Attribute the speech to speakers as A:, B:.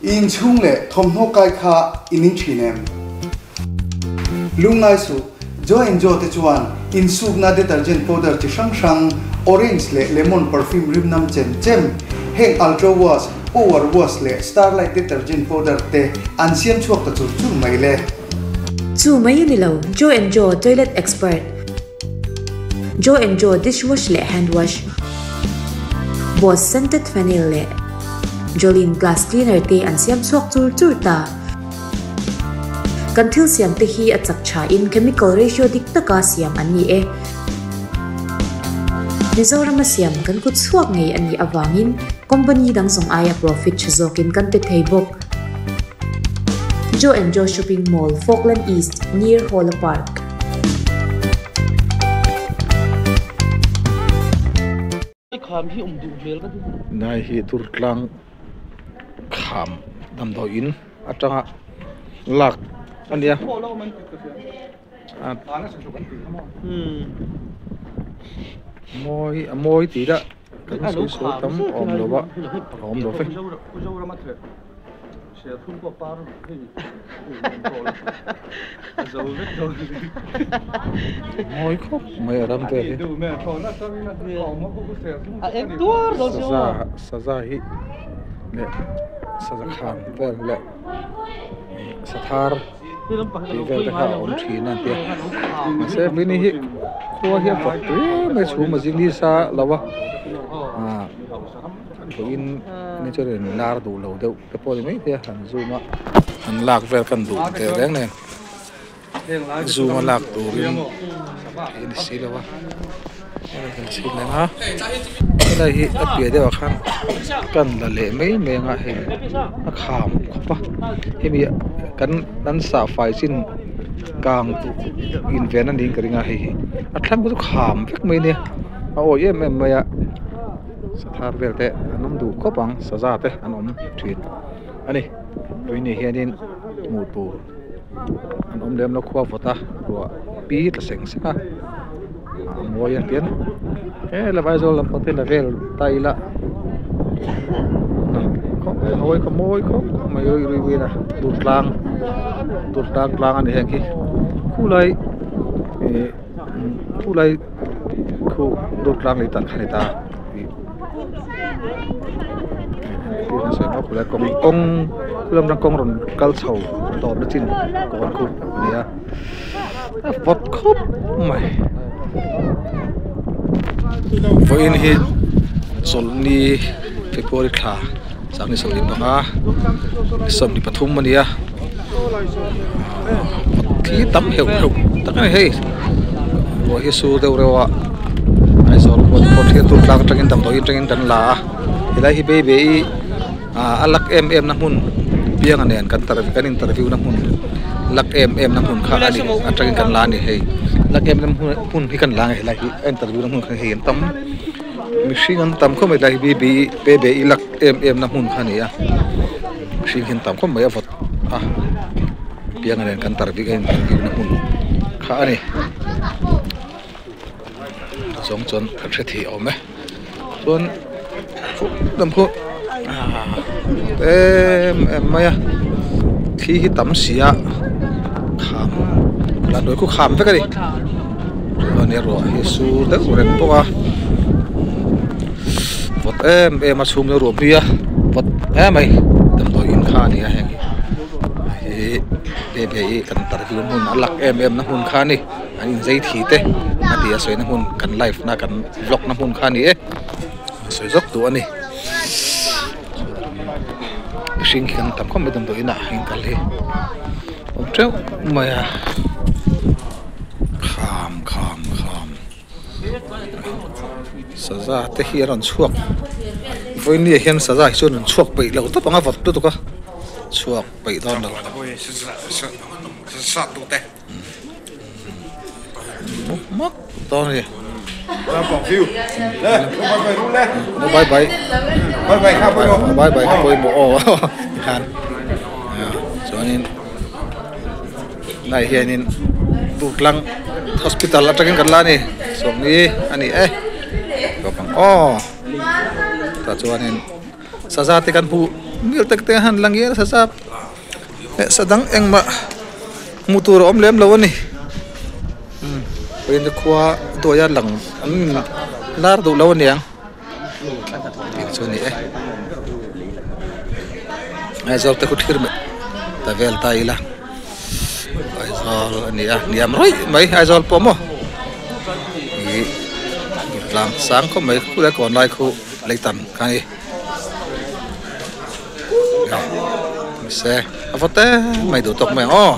A: Inchhung leh thawmhnaw kai kha i ning thin em? Lungngai suh, Joe and Joe te chuan insukna detergent powder chi hrang hrang, orange leh lemon perfume rim nam chem chem, heng Ultra Wash, Power Wash leh Starlight detergent powder te an siam chhuak ta chur chur mai le.
B: Chu mai a ni lo, Joe and Joe toilet expert, Joe and Joe dishwash leh hand wash, Boss scented phenyl leh Jolene glass cleaner te an siam chhuak chur chur ta. Kan thil siam te hi a chak tha in chemical ratio dik taka siam an ni e. Mizorama siam kan kut chhuak ngei a nih avangin company dang zawng aia profit tha zawkin kan pe thei bawk. Joe and Joe Shopping Mall, Falkland East, near Hawla Park.
C: Nai hi Durtlang kham damdawi in atanga lak a nia mawi a mawi tih lah kan sawi sawi tam a awm lo a a awm lo vek. Mawi khawp mai a ram vel hi saza saza hi leh saza kham vel leh sathar tih vel te kha a awm thin a tia mahse mini hi khua hi a fak tui em mai chhum a zing nisa lo a ah. Vawiin ni chuan in lar duh lo deuh te pawh ni mai thei a han zoom a han lak vel khan duh teh reng nen zoom a lak turin theih a ni si lo a kan chhit leh ang a helai hi a piah deuh ah khan kan la leh mai mai ang a hei a kham khawp a hemi kan an sahfai chin kang duh inven a niin ka ring a hei hi a thlang te chu kham vek mai ania a awi em em mai a. Sathar vel te an awm duh khawp ang saza te an awm thin a ni tui ni hianin hmuh tur an awm lem lo khua vawt a ruah pi tla seng seng a a mawi a pian he la Aizawl lampang te la vel ta ila mawi khaw mawi khawp mai a durtlang durtlang tlang a ni heng hi khulai ih khulai. Khu Durtlang lei tan kha ni ta tih kawng kawng lam atang kawng rawn kal chho tawp na chin kawn khu a ni a a vawt khawp mai vawiin hi chawlhni February thla sang ni 25 23 a ni a. Thli tam heuh heuh tak a ni hei ruah hi a sur deuh reuh a Aizawl khaw pawh thlir tur tlang atangin damdawi atangin kan la a helai hi baby ah a luck em em na hmun pianga nen kan kan interview na hmun luck em em na hmun kha a ni atangin kan la a ni hei luck em em na hmun hi kan la a ni helai hi a interview na hmun kha hei an tam mihring an tam khawp mai helai hi baby baby luck em em na hmun kha a ni a. Hring hian tam khawp mai a vawt a pianga nen kan tar bik a intar na hmun kha a ni zawng chuan kan hre thei awm e chuan lam khu ah em em mai a thli hi tam si a kham la hnuai khu kham vek a ni chuan ruah hi a sur deuh reng bawk a. Vawt em em a chhung ruah pui a vawt hle mai damdawi in kha a ni a heng hi hei hi hi kan tar hi hmun a luck em em na hmun kha a ni an inzei thi te a ti a sawi na hmun kan live na kan vlog na hmun kha a ni e a sawi zawk duh a ni mihring hi kan tam khawp mai damdawi inah heng kal hi awm teuh mai a kham kham kham. Saza te hi a rawn chhuak vawinia hian saza hi chuan rawn chhuak peih lo tawp ang a vawt lutuk a chhuak peih dawn lo mak dawn a ni bye bye bye bye kha pawimawh aw tikhan chuanin. Tunah hianin Durtlang hospital atangin kan la a ni sawmni a ni e bawk ang aw tah chuanin saza te kan hmuh. Ngil tak te han lang ngial saza leh sa dang engmah hmuh tur a awm lem lo a ni umm khua duaia lang an lar duh lo aniang tih chu a ni e Aizawl te khu thlir mai ta vel ta ila Aizawl a ni a hniam rawih mai Aizawl pawh maw ih tlang sang khawp mai khulai kawn lai khu leitan kha a ni. Se a va te mai duh tawk mai ang aw.